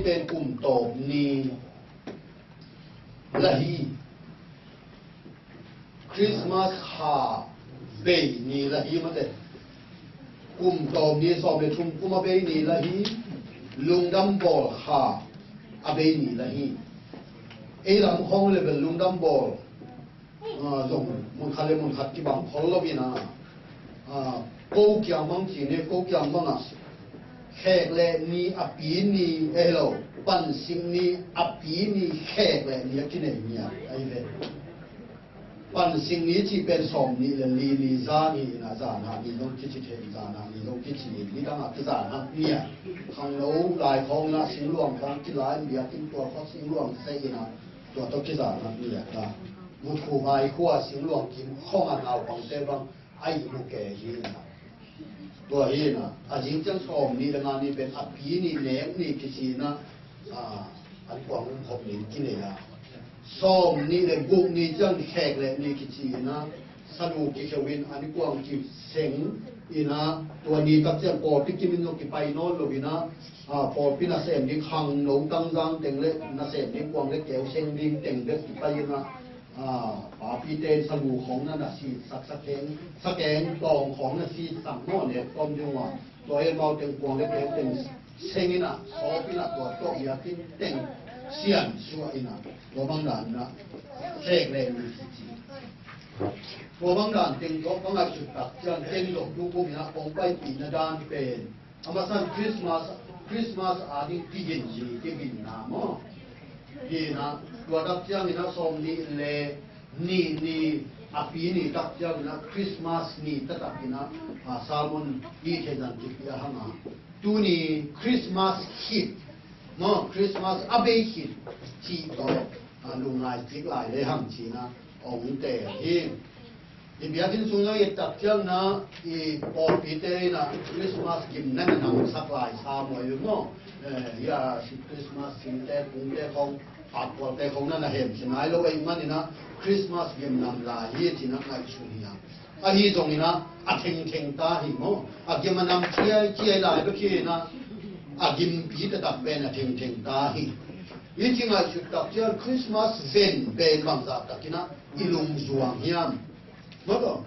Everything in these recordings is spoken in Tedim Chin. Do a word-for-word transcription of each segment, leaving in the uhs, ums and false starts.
pen kum tawp ni la hi. Christmas kha bei ni la hi mate. Kum tawp ni sawm le thum kum a bei ni la hi. Lungdam bawl kha a bei ni la hi. Ei lam khawng le bel lungdam bawl zong mun khat le mun khat kibang khol lo in a, ko kiang mang ci ne, ko kiang mang a, khek le ni a pi ni ei lo, pansing ni a pi ni khek le ni a kinei ni a, ai ve. Pansing ni ci pen sawm ni le li ni za ni in a, za na ni zong kici thei, za na ni zong kici ni, ni dang a kiza na ni a. Khangno lai khawng na singluang kang kilai bia kin tua kho singluang sei in a, tua tawh kiza na ni a ta. Muthu hai khua singluang kim khong a naupangte bang a ihmu ke hi na. Tua hi na, a zing ciang sawm ni le nga ni pen a pi ni nek ni kici na, a, an kuang um khop ni kinei a. Sawm ni le guk ni ciang khek le ni kici na, salu kikheu in an kuang kiseng in a, tua ni tak ciang pawlpi kimin zong kipai nawn lo in a, a, pawlpi nasem ding khangno tangzang teng le nasem ding kuang le keu seng ding teng bek kipai in a, a, papite salu khawng na na si sak, sakeng, sakeng tawng khawng na si sak maw ne, tawm ding ua. Tua hi mau teng kuang le keu teng seng in a, sawp in a, tua tawh biakinn teng sian suah in a, tua bang dan in a, sek le in a si ci. Tua bang dan teng tawh bang a sut tak ciang teng lo tu kum in a, kong paipih na dan pen. A masan Christmas, Christmas a ding tigin ni, tigin na maw. Hi na, tua tak ciang in a sawm ni le ni, ni a pi ni tak ciang in a Christmas ni taktak in a, a, sermon i thei zan kipia hang a. Tuni Christmas khit, maw, Christmas a bei khit, ci tawh, a, lungngai kik lai le hang ci na, ong te hi. I biakinn sung zong i tak ciang na, i pawlpite in a Christmas gimna na namsak lai sa maw i maw. Eh, ya, si Christmas singte, kungte khong, pakkualte khong na na hem si nai lo ei man in a Christmas gim nam lai hi ci na ngaihsun hi a. Ahi zong in a, a thengtheng ta hi maw. A gim a nam ciai, ciai lai lo hi in a, a gimpi taktak pen a thengtheng ta hi. I ci ngaihsut tak ciang Christmas ven pen bangzah tak in a i lungzuang hiam. Maw taw,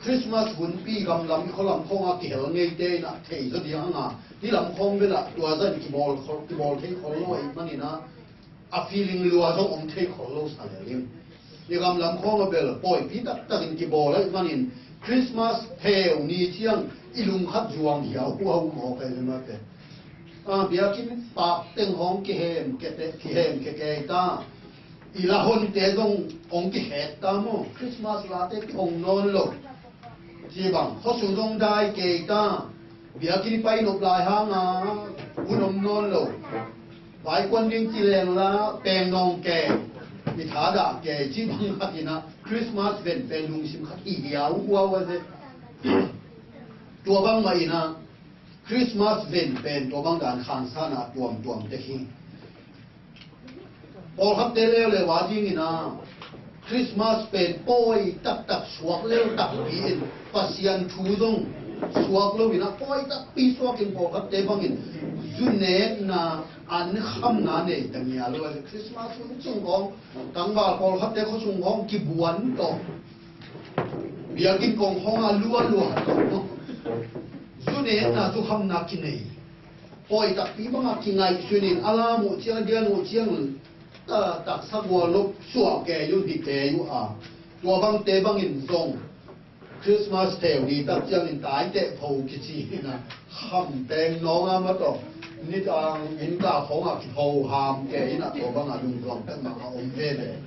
Christmas hunpi gamlam i khualam khawng a kihel ngeite in a thei zaw ding hang a, hi lam khawng bel a tua zan kibawl khol, kibawl thei khol lo ahih manin a, a feeling lua zong om thei khol lo sa lel in. I gamlam khawng a bel pawipi taktakin kibawl ahih manin Christmas theu ni ciang i lungkhat zuang hiau huau mawk ahih manin a, biakinn pak teng hong kihem kete, kihem keke ta. I la honte zong hong kihet ta maw. Christmas late kihong nawn lo. Ci bang, khuasung zong dai kei ta. Biakinn i pai nop lai hang a, hun om nawn lo. Vaikuan ding ci leng la, peng nawng kei. I thadah kei, ci bang khat in a, Christmas ven pen lungsim khat hi hiau huau a ze. Tua bang mah in a, Christmas ven pen tua bang dan khangsan a tuamtuam tek hi. Pawlkhatte leuleu a dingin a, Christmas pen pawi taktak suak lel takpi in, Pasian thu zong suak lo in a, pawi takpi suak in pawlkhatte bangin zu nekna an khamna nei ta ngia lo a, Christmas hun sung khawng, tangval pawlkhatte khuasung khawng kibuan tawh. Biakinn kong khawng a lualua tawh. Zu nekna zu khamna kinei. Pawi takpi banga kingaihsun in a lam uh ciang, a dian uh ciang, a, taksa gual lo suah kei uh, hi kei uh a. Tua bangte bangin zong Christmas theu ni tak ciangin taiteh pho kici in a, kham teng nawng a maw taw. Nitang inn ka khawng a kipho ham kei in a, tua banga lungduang pek mah a om veve.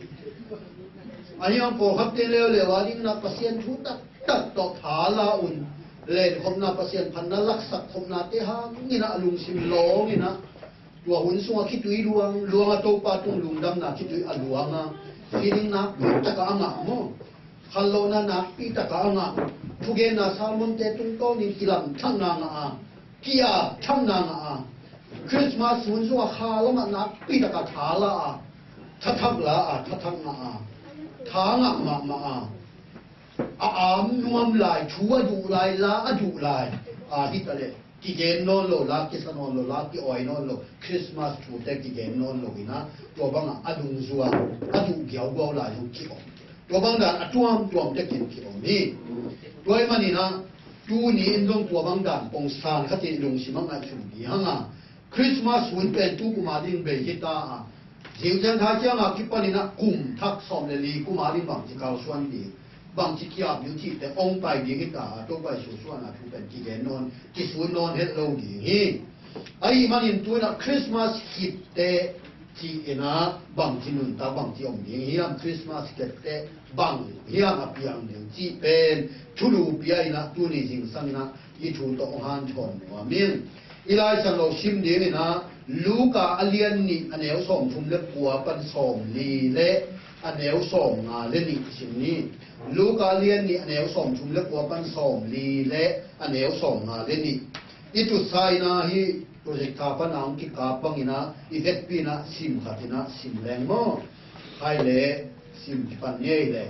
Ahi hang pawlkhatte leuleu a dingin a Pasian thu taktak tawh tha la un, lenkhopna, Pasian phatna laksak khopnate hangin a lungsim lawng in a, tua hun sungah khitui luang, luang a Topa tung lungdamna khitui a luang a, feeling nakpi takah a ngah maw. Khanlawhna nakpi takah a ngah, thugenna sermonte tungtawnin kilamthakna ngah a, ki-apthakna ngah a, Christmas hun sungah kha lamah nakpi takah tha la a, thathak la a, thathak ngah a, tha ngah mahmah a, a am nuam lai, thu a duh lai, la a duh lai, a hi ta leh kigen nawn lo la, kisa nawn lo la, ki-awi nawn lo, Christmas thute kigen nawn lo in ah, tua bangah a lungzuang, a duh giaugiau lai zong ki-om. Tua bang dan a tuamtuam tekin ki-om hi. Tua ahih manin ah, tuni in zong tua bang dan pongsan khat i lungsim ah ngaihsun dih hang a, Christmas hun pen tu kum a ding bei hi ta a, Ziu Thiang Thai ciang a kipan in ah kum thak sawm le li kum a ding bangci kalsuan ding, bangci kiap ding cihte hong pai ding hi ta a, Topa Jesu suahna thu pen kigen nawn, kisun nawn het lo ding hi. Ahih manin tu in ah Christmas khit teh ci-in ah bangci nuntak, bangci om ding hiam, Christmas khit teh bang hiam a piang ding cih pen thulu pia in ah tuni zingsang in ah i thu tawh hong hanthawn nuam ing. I Lai Siangtho sim ding in ah Luka a lian nih a neu sawmthum le kua pan sawmli le a neu sawmnga le nih sim ni. Luka a lian nih a neu sawmthum le kua pan sawmli le a neu sawmnga le nih. I tutsa in ah hih projector pan a hong kikap bangin ah i vekpi in ah sim khat in ah sim leng maw? Hai le, sim kipan ngei le.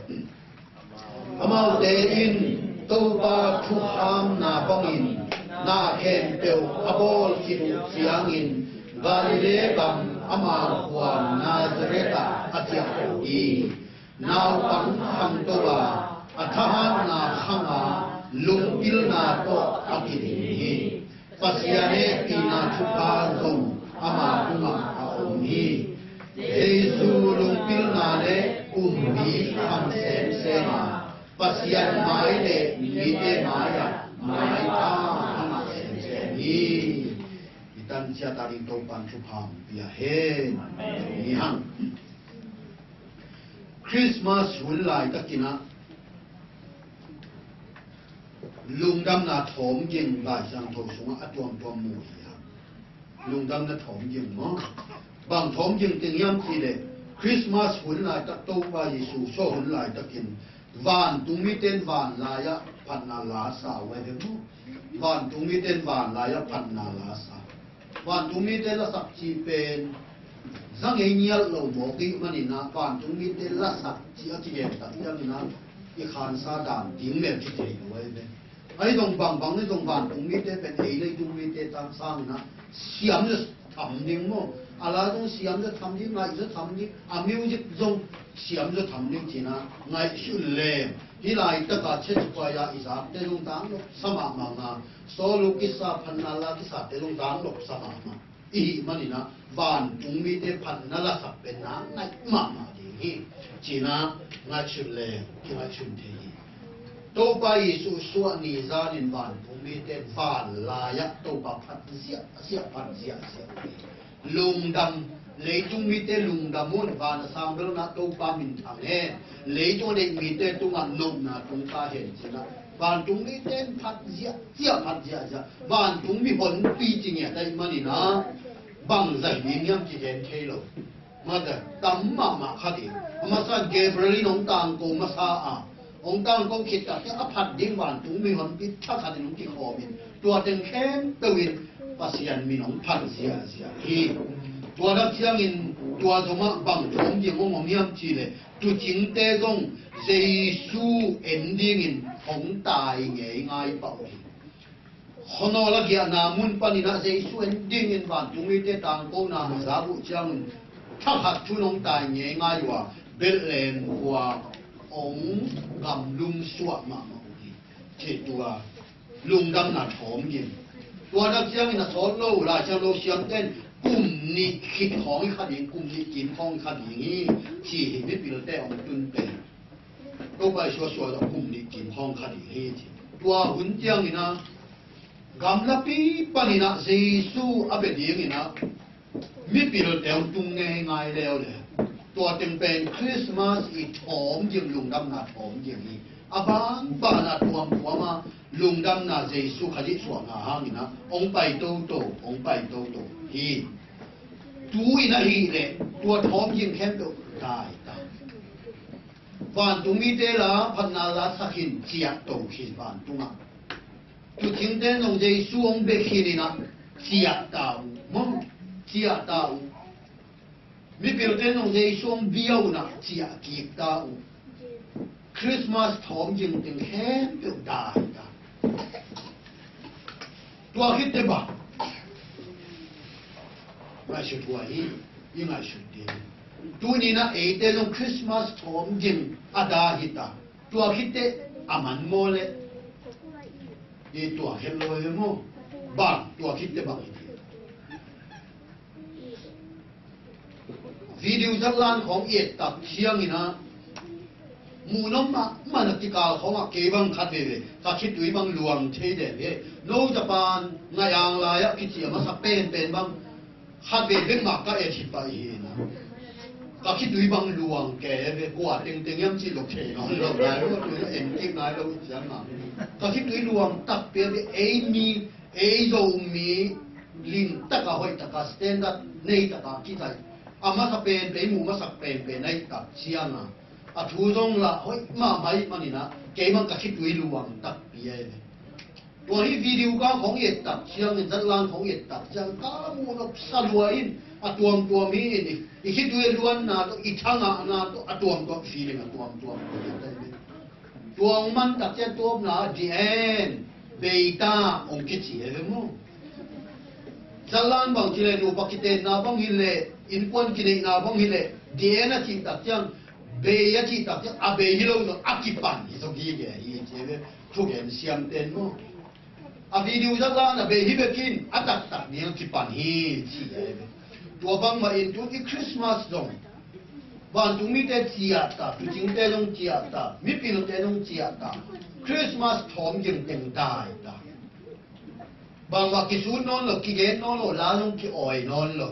Amaute in Topa thukham na bangin na khempeuh a bawl khit uh ciangin Galilee gam ama khuan Nazareth ah a ciah hi. Naupang khangto a, a thahatna khang a, lungpilna tawh a kiding hi. Pasian hehpihna thupha zong ama tungah a om hi. Jesu lungpilna le umpi khang semsem a, Pasian mai le mite mai ah maitang a ngah semsem hi. I tan ciat a ding Topa'n thupha hong pia hen. Ni hang. Christmas hun laitakin ah lungdamna thawmging Lai Siangtho sungah a tuamtuam mu hi hang. Lungdamna thawmging maw? Bang thawmging teng hiam cih leh Christmas hun laitak, Topa Jesu suah hun laitakin vantung mite in vanlai-ah phatna la sa uh ahi ve maw? Vantung mite in vanlai-ah phatna la sa. Vantung mite lasak cih pen zang ei ngial lo mawk i hih manin ah vantung mite lasak cih a kigen tak ciangin ah i khansa dan ding mel kithei lo ahi ve. Ahi zong bangbang i zong vantung mite pen ei leitung mite tang sangin ah siam zaw tham ding maw? A la zong siam zaw tham ding, ngaih zaw tham ding, a music zong siam zaw tham ding ci-in ah ngaihsun leng. Hih laitak a church choir a i zakte zong tang nop sa mahmah a, solo kisa, phatna la kisate zong tang nop sa mahmah. I hih manin ah vantung mite phatna lasak pen na ngaih mahmah ding hi ci-in ah ngaihsun leng kingaihsun thei hi. Topa Jesu suah ni zanin vantung mite vanlai-ah Topa phat ziahziah, phat ziahziah uh hi. Lungdam, leitung mite lungdam un, van a sang bel na Topa minthang hen. Leitung a deih mite tungah nopna tung ta hen ci-in ah vantung mite phat ziahziah, phat ziahziah. Vantung mihonpi ci ngiat ahih manin ah bangzah hi ding hiam kigen thei lo. Mate, tam mahmah kha ding. A masa in Gabriel in hong tangko masa a, hong tangko khit tak ciang a phat ding vantung mihonpi thakhat in hong kikhawm in, tua teng khempeuh in Pasian min hong phat ziahziah hi. Tua tak ciangin tua zongah bang thawmging hong om hiam cih leh tuucingte zong Jesu en dingin hong tai ngeingai pah uh hi. Khuanawl a giahna mun panin ah Jesu en dingin vantung mite tangkona a zak uh ciangin thakhat thu-in hong tai ngeingai uh a, Bethlehem khua hong gamlum suak mahmah uh hi. Cih tua lungdamna thawmging. Tua tak ciangin a sawt lo uh, Lai Siangtho siamte in kum nih khit khawng hi kha ding, kum nih kim khawng hi kha ding hi, ci hi mipilte hong tun pen. Topa Jesu a suah zawh kum nih kim khawng kha ding hi ci. Tua hun ciangin ah gamlapi panin ah Jesu a bia dingin ah mipilte hong tung ngeingai leuleu. Tua teng pen Christmas i thawmging, lungdamna thawmging hi. A bangbang a tuamtuam a lungdamna Jesu Khazih suahna hangin ah hong pai toto, hong pai toto hi. Tu-in ahih leh tua thawmging khempeuh dai ta. Vantung mite la, phatna la sak in ciah to khin vantungah. Tuucingte zong Jesu hong bia khin in ah ciah ta uh, maw? Ciah ta uh. Mipilte zong Jesu hong bia un ah ciah kik ta uh. Christmas thawmging teng khempeuh dai ta. Tua khit teh bang ngaihsut huai hi, i ngaihsut ding. Tuni-in ah eite zong Christmas thawm ding a da hi ta. Tua khit teh a man maw leh? I tua khit lo hi maw? Bang, tua khit teh bang hi. Video zatlan khawng i et tak ciangin ah, muh nop mahmah a kikal khawngah kei bang khat veve ka khitui bang luang thei den hi. No Japan ngaih ang lai-ah kici a masa penpen bang khat veve mah ka et hi pah hi na. Ka khitui bang luang kei ve, kua tengteng hiam cih lo thei nawn lo nai lo, tui en kik nai lo ciang a. Ka khitui luang takpi ve, ei mi, ei Zomi lim taka hoih taka standard nei taka kizaih a masa penpen, muh masak penpen ahih tak ciang a, a thu zong lah hoih mahmah ahih manin ah kei bang ka khitui luang takpi a hi ve. Tua hi video ka khawng i et tak ciangin, zatlan khawng i et tak ciang ka muh nop sa lua in a tuamtuam hi in i, i khitui a luanna tawh, i thangahna tawh a tuamtuam feeling a tuamtuam. Tua hong man tak ciang tawpna ah, "The end, bei ta," hong kici hi ve maw. Zatlan bang ci leh, nupa kitenna bang hi leh, innkuan kineihna bang hi leh, "The end" a cih tak ciang, bei a cih tak ciang, a bei hi lo zong a kipan hi zong hi ve hi ci hi ve, thugen siamten maw. A video zatlan a bei hi bekin, a taktak ding a kipan hi ci hi ve. Tua bangmah in tu i Christmas zong vantungmite ciah ta, tuucingte zong ciah ta, mipilte zong ciah ta, Christmas thawm ding teng dai ta. Bangmah kisut nawn lo, kigen nawn lo, la zong ki-awi nawn lo.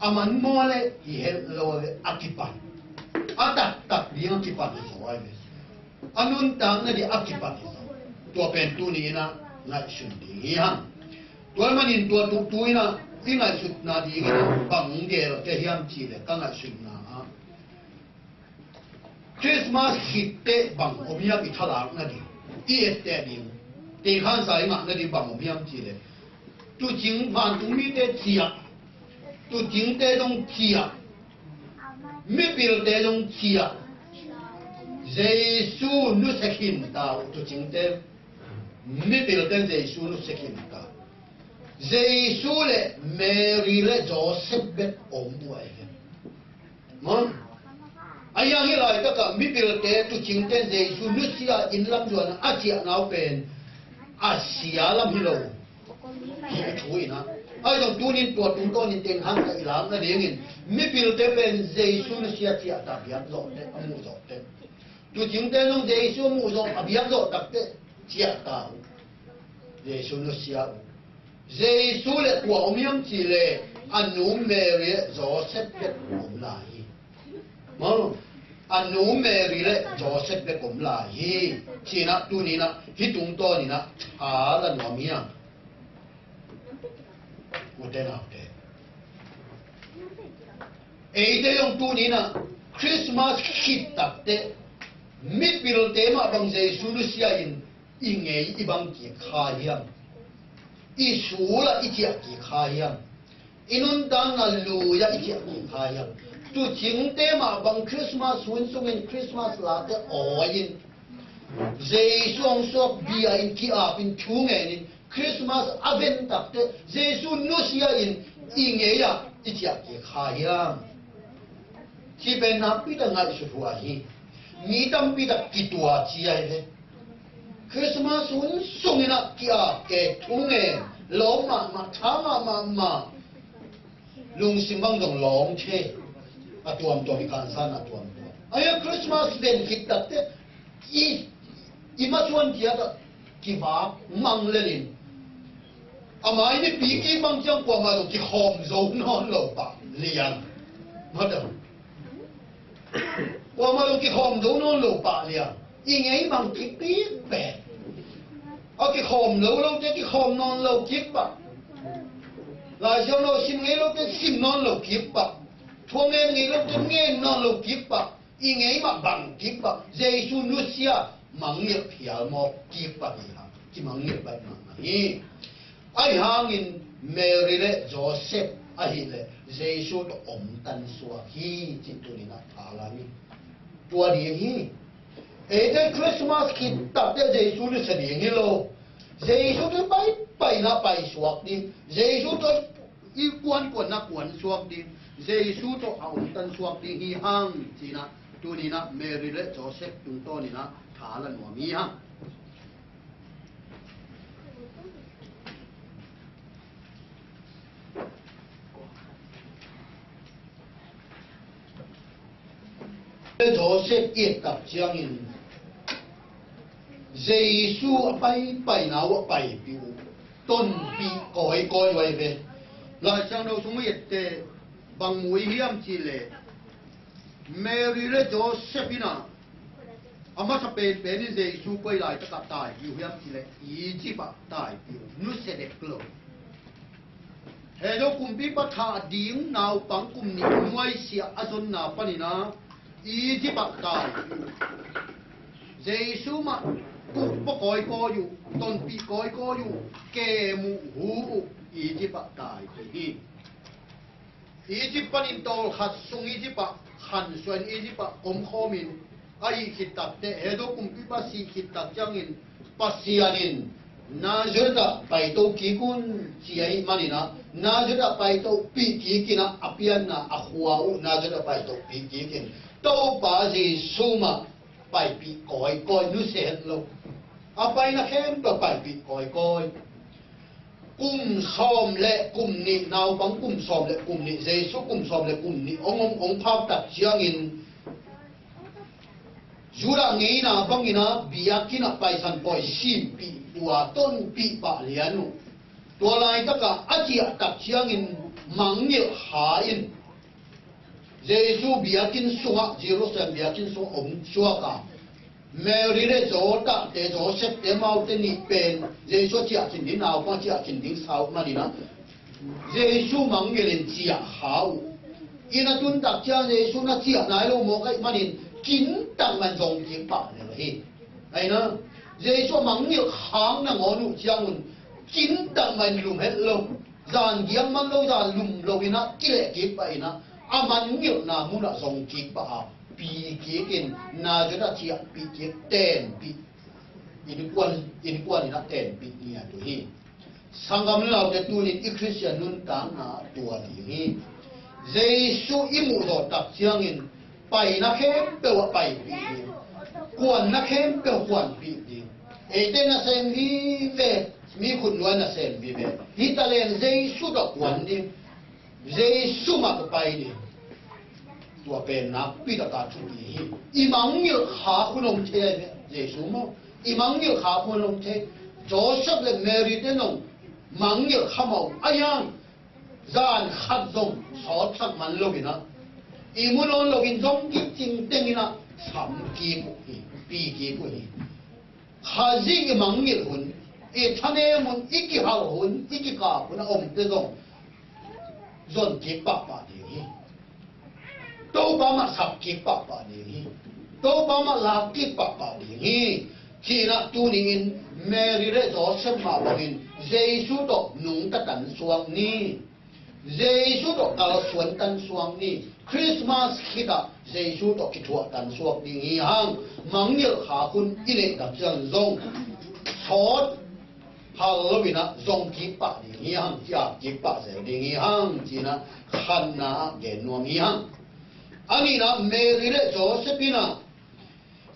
A man maw leh hi het lo leh a kipan. A taktak ding a kipan hi zaw ai ve. A nuntakna ding a kipan hi zaw. Tua pen tuni-in ah ngaihsun ding hi hang. Tua manin tua tuktu in ah i ngaihsutna dingin ah bang gel ka hiam cih leh ka ngaihsutna ah Christmas khit teh bang om hiam i thalakna ding, i etteh ding, tekhansa i ngahna ding bang om hiam cih leh, tuucing, vantungmite ciah, tuucingte zong ciah, mipilte zong ciah, Jesu nusia khin ta uh, tuucingte, mipilte Jesu nusia khin ta. Jesu le Mary le Joseph bek om uh ahi hi. Maw? Ahi hang hih laitakah mipilte, tuucingte Jesu nusia in lam zuan a ciahna uh pen a sia lam hi lo. Hih thu in ah, ahi zong tunin tua tungtawnin tekhansa i lakna dingin mipilte pen Jesu nusia ciah ta, biak zawh teh, a muh zawh teh. Tuucingte zong Jesu a muh zawh, a biak zawh tak teh ciah ta uh. Jesu nusia uh. Jesu le kua om hiam cih leh a nu Mary le Joseph bek om lai hi. Maw? A nu Mary le Joseph bek om lai hi. Ci-in ah tuni-in ah hih tungtawnin ah tha la nuam hi hang. Ute naute, eite zong tuni-in ah Christmas khit tak teh mipilte mah bang Jesu nusia in i ngei i bang kik kha hiam? I sula i ciah kik kha hiam? I nuntakna lui-ah i ciah kik kha hiam? Tuucingte mah bang Christmas hun sungin Christmas late awi-in, Jesu hong suak bia-in, ki-apin, thu ngenin, Christmas a ven tak teh Jesu nusia in i ngei-ah i ciah kik kha hiam? Cih pen nakpi tak ngaihsut huai hi. Mi tampi tak kituat ci ahi ve. Christmas hun sungin ah ki-ap kik, thu ngen, lawm mahmah, tha mahmah, lungsim bang zong lawng thei. A tuamtuam, i kansan a tuamtuam. Ahi a Christmas ven khit tak teh i, i masuan ciat ah kivak mang lelin, a mai mipi kik bang ciang kuamah zong kikhawm zo nawn lo pah liang. Mawtaw. Kuamah zong kikhawm zo nawn lo pah liang. I ngei bang kik kik pah. A kikhawm lo lote kikhawm nawn lo kik pah. Lai Siangtho sim ngei lote sim nawn lo kik pah. Thu ngen ngei lote ngen nawn lo kik pah. I ngei mah bang kik pah, Jesu nusia mangngilh phial mawk kik pah hi hang, kimangngilh baih mahmah hi. Ahi hangin Mary le Joseph ahih leh Jesu tawh omtan suak hi cih tuni-in ah tha la ni. Tua ding hi. Eite Christmas khit tak teh Jesu nusia ding hi lo. Jesu tawh i paipaina paisuak ding, Jesu tawh i kuankuanna kuansuak ding, Jesu tawh a omtansuak ding hi hang, ci-in ah tuni in ah Mary le Joseph tungtawnin ah tha la nuam hi hang. Joseph i et tak ciangin Jesu a paipaina uh a paipih uh tonpih kawikawi uh ahi ve. Laisiangtho sung i ette bang mu i hiam cih leh Mary le Joseph in ah a masa penpen in Jesu koi laitakah taipih uh hiam cih leh Egypt ah taipih uh, nusia dek lo. Herod kumpipa thah ding naupang kum nih nuaisiah a zonna panin ah Egypt ah taipih uh. Jesu mah kukpua kawikawi uh, tonpih kawikawi uh, kem uh, hu uh, Egypt ah taipih hi. Egypt panin tawlkhat sung Egypt ah khansuah in Egypt ah omkhawmin a hih khit takteh Herod kumpipa sih khit tak ciangin Pasian in Nazareth ah paito kik un ci ahih manin ah Nazareth ah paitopih kikin ah a pianna a khua uh Nazareth ah paitopih kikin Topa Jesu mah paipih kawikawi, nusia het lo. A paina khempeuh paipih kawikawi. Kum sawm le kum nih, naupang kum sawm le kum nih, Jesu kum sawm le kum nih hong om hong phak tak ciangin Judah ngeina bangin ah biakinn ah Paisan pawi simpih tua tonpih pah lian uh. Tua laitakah a ciah tak ciangin mangngilh kha in Jesu biakinn sungah, Jerusalem biakinn sungah om suak a, Mary le Joseph te, Joseph te amaute nih pen Jesu a ciah khin ding, naupang ciah khin ding sau manin ah Jesu mangngilh in ciah kha uh. Inn a tun tak ciang Jesu na ciah nai lo mawk ahih manin kintak man zong kik pah lel hi. Ahi na, Jesu a mangngilh khak nangawn uh ciangun kintak man lum het lo. Zan giak man lo, zan lum lo in ah kileh kik pah in ah a mangngilhna munah zong kik pah a, pi kik in Nazareth ah ciahpih kik, tenpih, innkuan, innkuan in ah tenpih ngiat uh hi. Sanggam laute, tunin i Khristian nuntakna tua ding hi. Jesu i muhzawh tak ciangin paina khempeuh ah paipih ding, kuanna khempeuh kuanpih ding. Eite nasem vive, mi khutnuai nasem vive. Hi taleng Jesu tawh kuan ding. Jesu mah tawh pai ding. Tua pen nakpi taka thupi hi. I mangngilh khak hun om thei ahi ve, Jesu maw? I mangngilh khak hun om thei. Joseph le Mary te nong mangngilh kha mah uh a hiang. Zan khat zong sawtsak man lo in ah, i mu nawn lo in zong kik cingteng in ah sam kik uh hi, pi kik uh hi. Khazih i mangngilh hun, i thanem hun, i kihal hun, i kikap hun a omte zong zon kik pahpah ding hi. Topa mah sap kik pahpah ding hi. Topa mah lak kik pahpah ding hi. Ci-in ah tuni-in Mary le Joseph mah bangin Jesu tawh nungta tansuak ni. Jesu tawh kalsuan tansuak ni. Christmas khit ah Jesu tawh kithuah tansuak ding hi hang. Mangngilh khak hun i neih tak ciang zong sawt hal lo in ah zong kik pah ding hi hang, ciah kik pah zel ding hi hang, ci-in ah khatna ah gen nuam hi hang. A nihna, Mary le Joseph in ah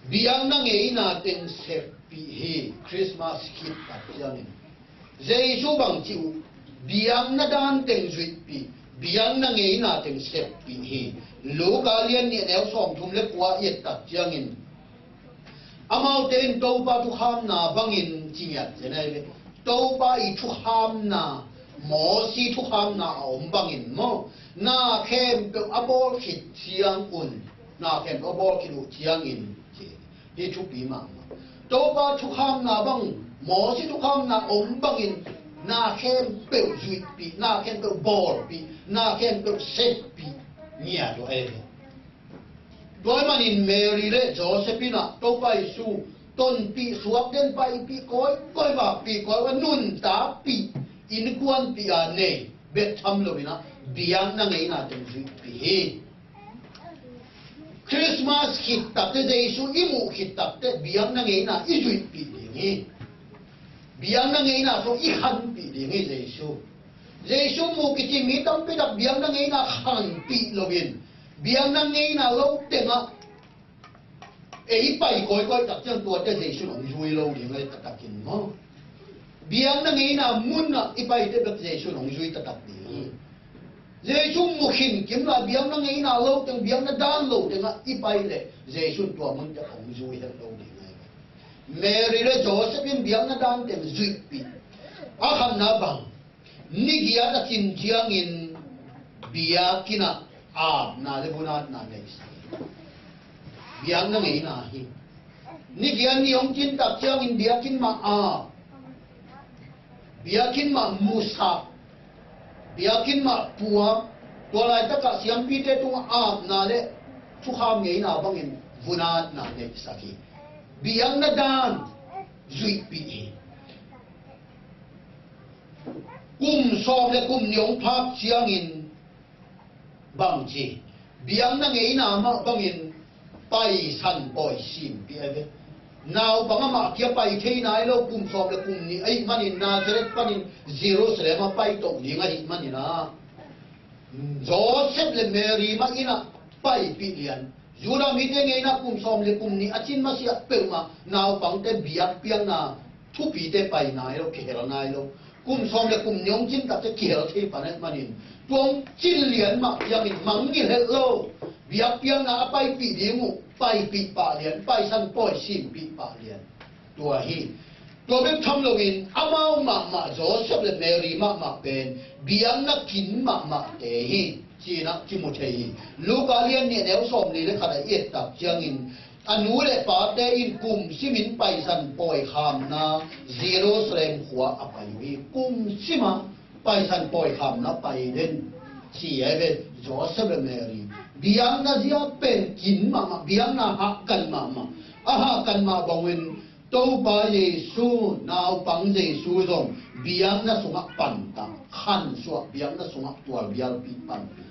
biakna ngeina teng seppih hi. Christmas khit tak ciangin Jesu bang ci uh, biakna dan teng zuihpih, biakna ngeina teng seppih hi. Luka lian nih, a neu sawmthum le kua i et tak ciangin amaute in Topa thukhamna bangin ci ngiat zen ahi ve. Topa i thukhamna, Mosi thukhamna a om bangin maw, na khempeuh a bawl khit ciangun, na khempeuh a bawl khit uh ciangin ci. Hi thupi mahmah. Topa thukhamna bang, Mosi thukhamna a om bangin na khempeuh zuihpih, na khempeuh bawlpih, na khempeuh seppih ngiat uh ahi ve. Tua ahih manin Mary le Joseph in ah Topa Jesu tonpih suak den, paipih kawikawi, vakpih kawikawi, nuntakpih, innkuanpih a nei bek tham lo in ah biakna ngeina teng zuihpih hi. Christmas khit takteh, Jesu i muh khit takteh biakna ngeina i zuihpih ding hi. Biakna ngeina sung i khanpih ding hi Jesu. Jesu mu kici mi tampi tak biakna ngeina khanpih loin, biakna ngeina lo tengah ei pai kawikawi tak ciang tuate Jesu in hong zui lo ding hi taktakin maw. Biakna ngeina munah i paite bek Jesu in hong zui taktak ding hi. Jesu mu khin kim lai, biakna ngeina lo teng, biakna dan lo tengah i pai leh Jesu in tua munte hong zui het lo ding hi. Mary le Joseph in biakna dan teng zuihpih. A khatna bang, ni giat a cin ciangin biakinn ah apna le vun atna neihsak hi. Biakna ngeina hi. Ni giat ni hong cin tak ciangin biakinn mah ap, biakinn mah musak, biakinn mah puak. Tua laitakah siampite tungah apna le thukham ngeina bangin vun atna neihsak hi. Biakna dan zuihpih hi. Kum sawm le kum nih hong phak ciangin bangci, biakna ngeina mah bangin paisan pawi simpih a ve. Naupang amah kia pai thei nai lo, kum sawm le kum nih ahih manin Nazareth panin Jerusalem a pai toh ding ahih manin ah, Joseph le Mary mah inn ah paipih lian. Judah mite ngeina kum sawm le kum nih a cin masiah peuhmah naupangte biakpiakna thupite pai nai lo, kihel nai lo. Kum sawm le kum nih hong cin takte kihel thei pan ahih manin, tua hong cin lian mah ciangin mangngilh het lo. Biakpiakna a paipih ding uh paipih pah lian, paisan pawi simpih pah lian. Tua hi. Tua bek tham loin amau mahmah, Joseph le Mary mahmah pen biakna kin mahmahte hi, ci-in ah kimu thei hi. Luka lian nih, neu sawmli le khat ah i et tak ciangin, a nu le pate in kum simin paisan pawi khamna Jerusalem khua a pai uh hi. Kum sima paisan pawi khamna pai den, ci a hi ve. Joseph le Mary biakna zia pen kin mahmah, biakna hahkan mahmah. A hahkan mah bangin Topa Jesu, naupang Jesu zong biakna sungah panta, khansuah, biakna sungah tualbialpih panpih.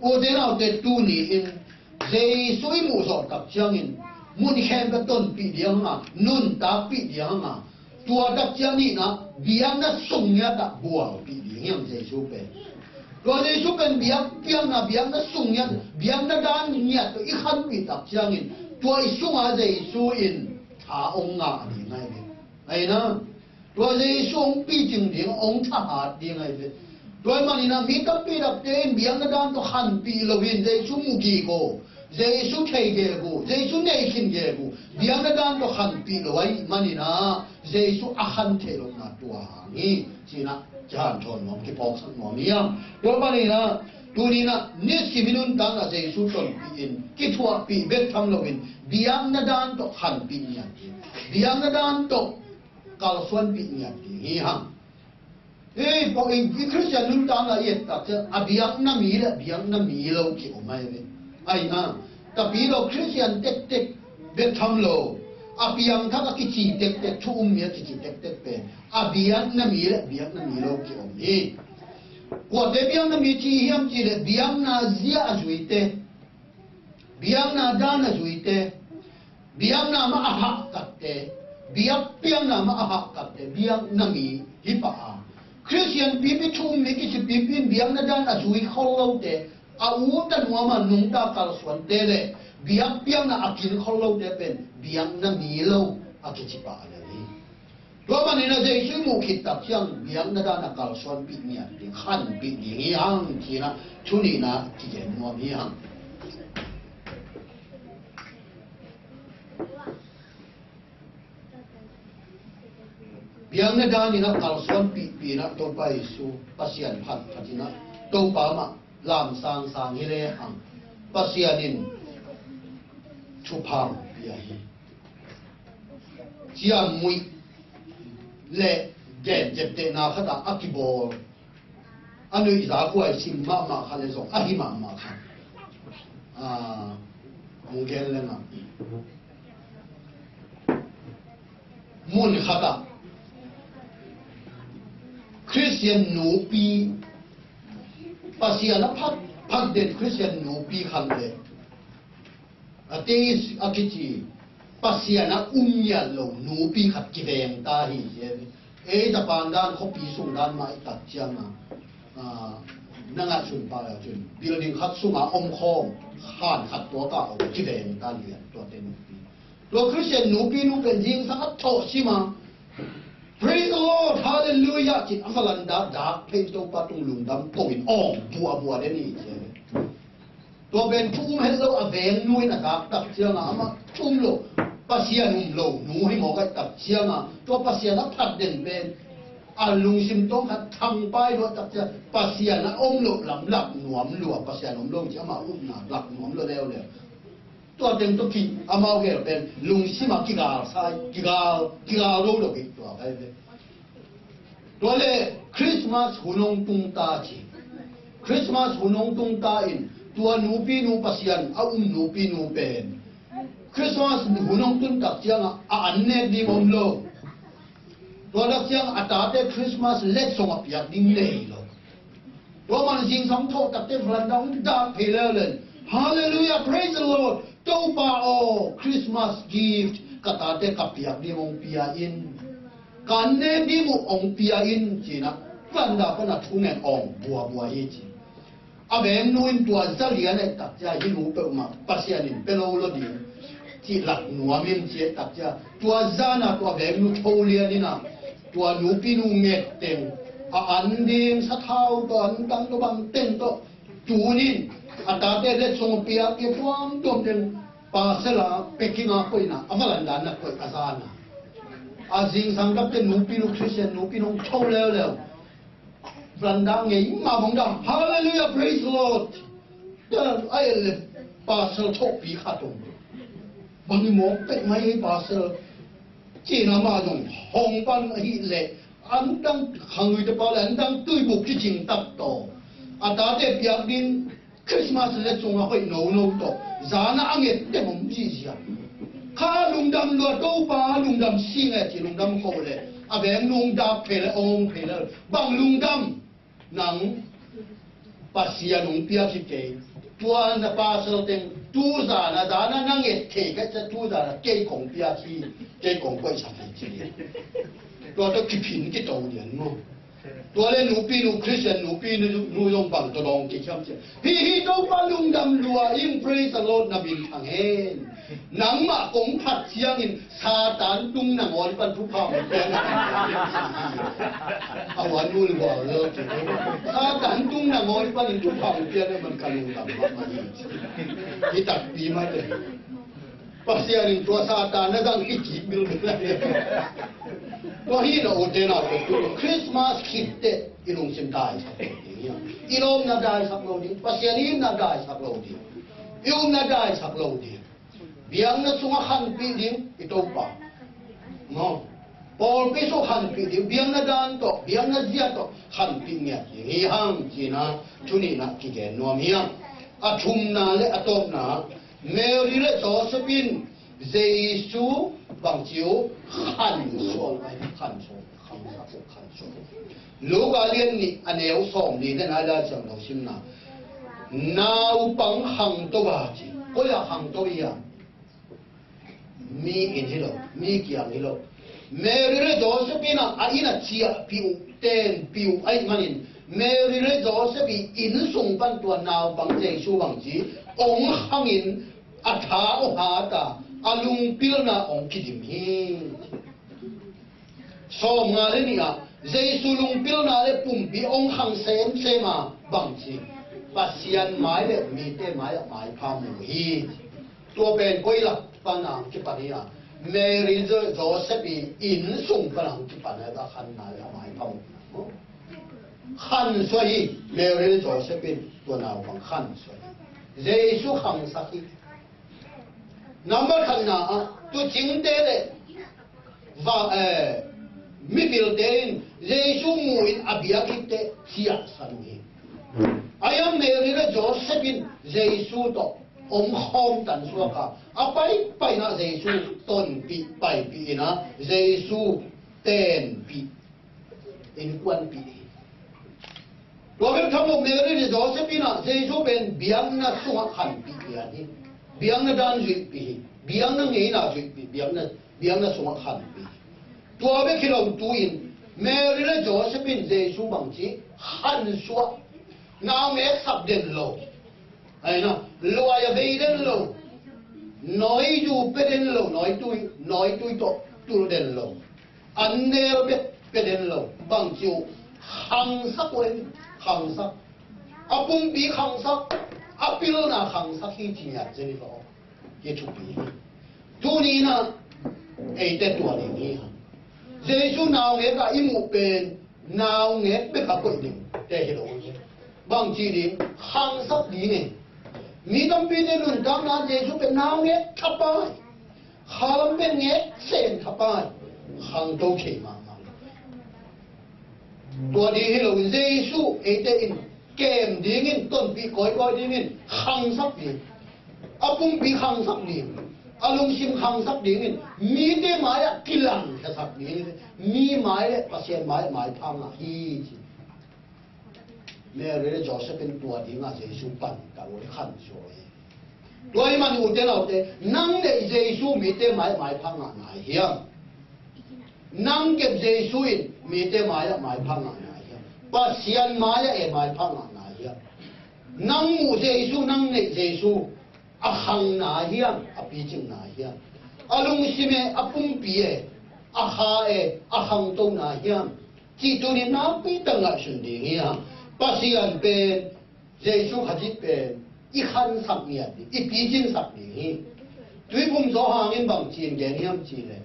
Ute naute, tuni-in Jesu i muhzawh tak ciangin mun khempeuh tonpih ding hang a, nuntakpih ding hang a, tua tak ciang in ah biakna sung ngiat ah buaipih ding hi hang Jesu pen. Tua Jesu pen biakpiakna, biakna sung ngiat, biakna dan ngiat tawh i khanpih tak ciangin tua i sunga Jesu in tha hong ngah ding ahi ve. Ahi na, tua Jesu hong picing ding, hong thahat ding ahi ve. Tua ahih manin ah mi tampi takte in biakna dan tawh khanpih loin Jesu mu gige uh, Jesu thei gige uh, Jesu nei khin gige uh, biakna dan tawh khanpih lo ahih manin ah Jesu a khan theih lohna tua hang hi, ci-in ah kihanthawn nuam, kiphawksak nuam hi hang. Tua ahih manin ah tuni-in ah nisim i nuntakna Jesu tonpih in, kithuahpih bek tham loin biakna dan tawh khanpih ngiat ding, biakna dan tawh kalsuanpih ngiat ding hi hang. Ei, pawh i, i Khristian nuntakna i et tak ciang a biakna mi le biakna mi lo ki-om ahi ve. Ahi na, tapi lo Khristian tektek bek tham lo, a piangthak a kici tektek, thu um mi a kici tektek pen a biakna mi le biakna mi lo ki-om hi. Kuate biakna mi ci hiam cih leh biakna zia a zuite, biakna dan a zuite, biakna mah a hahkatte, biakpiakna mah a hahkatte, biakna mi hi pah a. Khristian pipi, thu um mi kici pipi in biakna dan a zui khol lote, a ut a nuam a nungta kalsuante le biakpiakna a kin khol lote pen biakna mi lo a kici pah a lel hi. Tua ahih manin ah Jesu i muh khit tak ciang biakna dan a kalsuanpih ngiat ding, khanpih ding hi hang, ci-in ah thu nihna kigen nuam hi hang. Biakna dan in ah kalsuanpihpih in ah Topa Jesu Pasian phat phat in ah Topa mah lamsang sang hi lehang Pasian in thupha pia hi. Ciamnuih le gen ciaptehna khat ah a kibawl, a nuihza khuaisim mahmah khat le zong ahi mahmah khat, ah, hong gen leng ah, mun khat ah Khristian nupi, Pasian a phat, phat den Khristian nupi khat le, a te a kici, Pasian a um ngiat lo nupi khat kiveng ta hi, ci hi. Ei Japan dan, khuapi sung dan mah i tak ciangin, ah, na ngaihsun pah le cun building khat sungah om khawm, khan khat tuak a om kiveng ta lian tuate nupi. Tua Khristian nupi nu pen zingsang a thawh sim a, "Praise the Lord, hallelujah," cin a va lan dak dak phei, Topa tung lungdam ko in awng buahbuah den hi ci a. Tua pen thu um het lo a veng nu in a zak tak ciangin amah thu um lo, Pasian um lo nu hi mawk a tak ciangin tua Pasian a phat den pen a lungsim tawng khat thangpai lua tak ciang Pasian a om lo lam lak nuam lua, Pasian om lo ci amah upna lak nuam lua leuleu. Tua teng tawh ki amau gel pen lungsim a kigal sai, kigal, kigal lo lo bik tua kai ve. Tua le Christmas hun hong tung ta ci. Christmas hun hong tung ta in tua nupi nu, Pasian a um nupi nu pen Christmas hun hong tun tak ciangin a an nek ding om lo. Tua tak ciang a tate Christmas letsong a piak ding nei lo. Tua man zingsang thawh takte veranda hong dak phei leuleu. "Hallelujah, praise the Lord. Topa aw, Christmas gift ka tate ka piak ding hong pia in. Ka an nek ding uh hong pia in," ci-in a veranda pan a thu ngen awng buahbuah hi ci. A veng nu in tua za lian a tak ciang hih nu peuhmah Pasian in pe lo lo ding cih lak nuam in ci a tak ciang tua zan a tua veng nu tho lian in a tua nupi nu nget teng a an ding sathau tawh an tang tawh bang teng tawh tun in a tate letsong piak i tuamtuam teng parcel a packing a koih in a veranda na koih a zan a. A zingsang takte nupi nu, Khristian nupi nu hong tho leuleu. Veranda ngei mah bang dah, "Hallelujah, praise the Lord." Dah, a et le parcel thawhpi khat om. "Bang i mawk pek mai hi parcel," ci-in amah zong hong pan ahih leh an dang khangui te pa le an dang tuibuk kicing tak tawh a tate piak ding Christmas letsong a hoih nono tawh zan a a nget teng om ziahziah. Kha lungdam lua, Topa lungdam si nge ci lungdam ko le a veng nu hong dak phei le awng phei le bang lungdam. Nang Pasian hong piak hi kei. Tua na parcel teng tu zan a, zan a na nget thei ka ca tu zan a kei kong piak hi, kei kong koihsak hi ci. Tua tawh kiphin kito lian maw. Tua le nupi nu, Khristian nupi nu, nu zong bang tawh dawng kei hiam ci. Hih, hih Topa lungdam lua in, praise the Lord, na min thang hen. Nangmah kong phat ciangin Satan tung nangawn pan thupha hong pian. A huan nu le huan lo ci. Satan tung nangawn panin thupha hong pian man ka lungdam mahmah hi. Hi takpi mah te. Pasian in tua Satan na zang hi kik bilbil. Tua hi na ute na ute tu Christmas khit teh i lungsim daisak lo ding. I lawmna daisak lo ding. Pasian i itna daisak lo ding. I upna daisak lo ding. Biakna sungah khanpih ding i Topa. Maw. Pawlpi sungah khanpih ding. Biakna dan tawh, biakna zia tawh khanpih ngiat ding hi hang ci-in a thu nihna kigen nuam hi hang. A thumna le a tawpna, Mary le Joseph in Jesu bangci uh khansuah, khansuah, khansuah, khansuah. Luka lian nih a neu sawmli le nai lai ciang lo simna. Naupang khangto a ci. Koi ah khangto hiam? Mi inn hi lo, mi kiang hi lo. Mary le Joseph in a, a inn a ciahpih uh, tenpih uh ahih manin Mary le Joseph i inn sung pan tua naupang Jesu bangci hong khangin a tha aw hat a, a lungpilna hong kidim hi. Sawmnga le nih ah Jesu lungpilna le pumpi hong khang semsem a bangci Pasian mai le mite mai ah maipha mu hi. Tua pen koi lak pan a hong kipan hi a, Mary Jo-, Joseph i inn sung pan a hong kipan a, a khanna le a maipha mu. Khansuah hi. Mary le Joseph in tua naupang khansuah hi. Jesu khangsak hi. Nambat khatna ah tuucingte le va, eh, mipilte in Jesu mu in a biakhitte ciahsan uh hi. A hiang Mary le Joseph in Jesu tawh om khawm tansuak a, a paipaina Jesu tonpih paipih in a Jesu tenpih innkuanpih hi. Tua bek tham lo Mary le Joseph in a Jesu pen biakna sungah khanpih lian hi. Biakna dan zuihpih hi. Biakna ngeina zuihpih, biakna, biakna sungah khanpih hi. Tua bek hi lo tu-in Mary le Joseph in Jesu bangci khansuah, naungek sap den lo, aina luai a vei den lo, nawizu pe den lo, nawitui nawitui tawh tul den lo, an nel bek pe den lo, bangci uh khangsak uh en, khangsak, a pumpi khangsak, a pilna khangsak hi ci ngiat zen i lo. Hi thupi hi. Tuni inah eite tua ding hi hang. Jesu naungek ah i muh pen naungek bek a koih ding te hi lo hi. Bangci ding? Khangsak ding e. Mi tampite nuntakna Jesu pen naungek thapai, khalam pen ngek sen thapai, khangto thei mahmah. Tua ding hi lo, Jesu eite in kem dingin, tonpih kawikawi dingin khangsak ding, a pumpi khangsak ding, a lungsim khangsak dingin, mite mai-ah kilangkhiasak ding, mi mai le Pasian mai-ah maipha ngah hi ci. Mary le Joseph in tua dingah Jesu pan ka lo le khansuah hi. Tua ahih manin ute naute, nang neih Jesu mite mai-ah maipha ngah nai hiam? Nang kep Jesu in mite mai-ah maipha ngah nai hiam? Pasian mai-ah e maipha ngah nai hiam? Nang muh Jesu, nang neih Jesu a khang nai hiam, a picing nai hiam? A lungsim e, a pumpi e, a kha e, a khangto nai hiam? Cih tunin nakpi tak ngaihsun ding hi hang. Pasian pen, Jesu Khazih pen i khansak ngiat ding, i picingsak ding hi. Tuiphum Johan in bangci in gen hiam cih leh,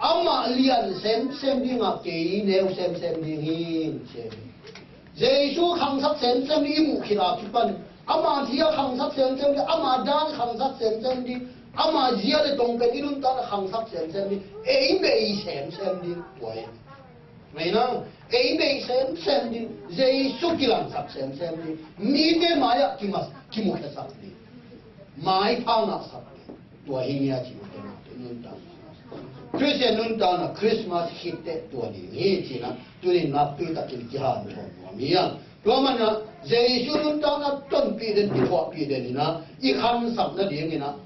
amah lian semsem dingah kei neu semsem ding hi ci hi. Jesu khangsak semsem ding i muh khit a kipan, ama zia khangsak semsem ding, ama dan khangsak semsem ding, ama zia le tong pen i nuntakna khangsak semsem ding, ei bei semsem ding, tua hi. Ngaihna, ei bei semsem ding, Jesu kilangsak semsem ding, mite mai-ah kimas-, kimukhiasak ding, maipha ngahsak ding, tua hi ngia ci ute naute nuntakna. Khristian nuntakna Christmas khit teh tua ding hi ci-in ah, tunin nakpi takin kihanthawn nuam hi hang. Tua manin ah Jesu nuntakna tonpih den, kithuahpih den in ah, i khansak nadingin ah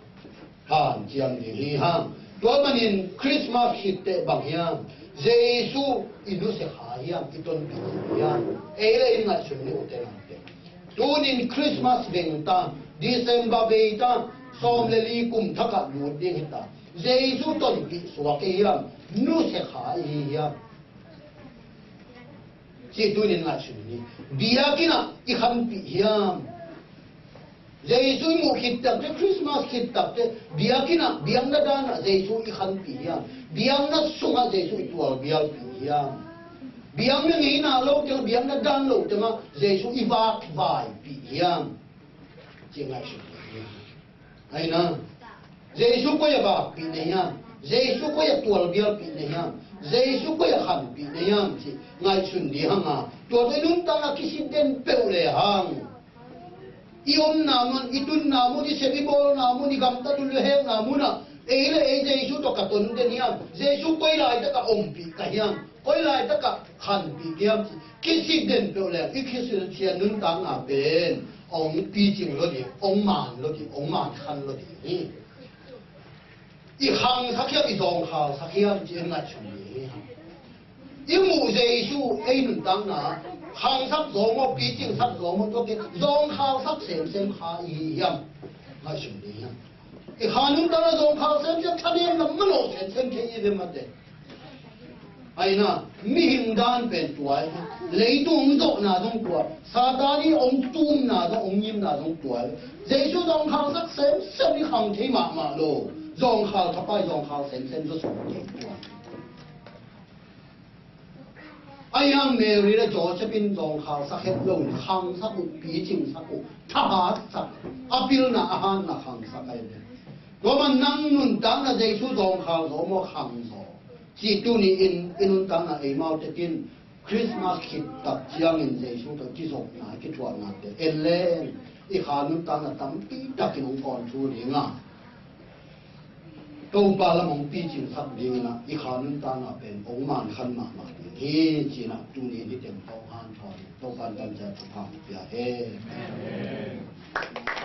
hanciam ding hi hang. Tua manin Christmas khit teh bang hiam? Jesu i nusia kha hiam, i tonpih kha hiam? Ei le ei ngaihsun ni ute naute. Tunin Christmas veng ta, December vei ta, sawm le li kum thakah lut ding hi ta. Jesu tonpih suak i hiam, nusia kha i hi hiam? Cih tunin ngaihsun ni. Biakinn ah i khanpih hiam? Jesu i muh khit takteh, Christmas khit takteh, biakinn ah, biakna dan ah Jesu i khanpih hiam? Biakna sungah Jesu i tualbialpih hiam? Biakna ngeina lo teng, biakna dan lo tengah Jesu i vakvaipih hiam? Cih ngaihsun ni. Aina, Jesu koi a vakpih na hiam? Jesu koi a tualbialpih na hiam? Jesu koi a khanpih na hiam? Cih ngaihsun ding hang a, tua tawh i nuntakna kisit den peuh le hang. I omna mun, i tunna mun, i sep i bawlna mun, i gamtat uh le hekna munah, ei le ei Jesu tawh ka ton den hiam? Jesu koi laitak a ompih ka hiam? Koi laitak a khanpih hiam? Cih kisit den peuh le, i Khristian nuntakna pen hong picing lo ding, hong man lo ding, hong man khan lo ding hi. I khangsak hiam, i zawngkhalsak hiam, ci-in ngaihsun ding hi hang. I muh Jesu ei nuntakna khangsak zaw maw, picingsak zaw maw, tua pen zawngkhalsak semsem kha i hi hiam? Ngaihsun ding hi hang. I kha nuntakna zawngkhal semsem, thanemna manawh semsem thei i hi ve mate. Aina, mihing dan pen tua hi. Leitung hong zawhna zong tua, Satan i hong tumna zong, hong ngimna zong tua hi. Jesu zawngkhalsak semsem i khang thei mahmah lo. Zawngkhal thapai, zawngkhal semsem zawsuk thei tua. Ahi hang Mary le Joseph in zawngkhalsak het lo in khangsak uh, picingsak uh, thahatsak, a pilna a hatna khangsak ahi ve. Tua man nang nuntakna Jesu zawngkhal zaw maw, khang zaw? Cih tuni-in i nuntakna eimau tekin Christmas khit tak ciangin Jesu tawh kizopna, kithuahna te en leng, i kha nuntakna tampi takin hong control ding a, Topa lam hong picingsak dingin ah, i kha nuntakna pen hong mankhan mahmah ding hi, ci-in ah tuni-in hih teng tawh hanthawn, Topa in tamciat thupha hong pia hen. Amen.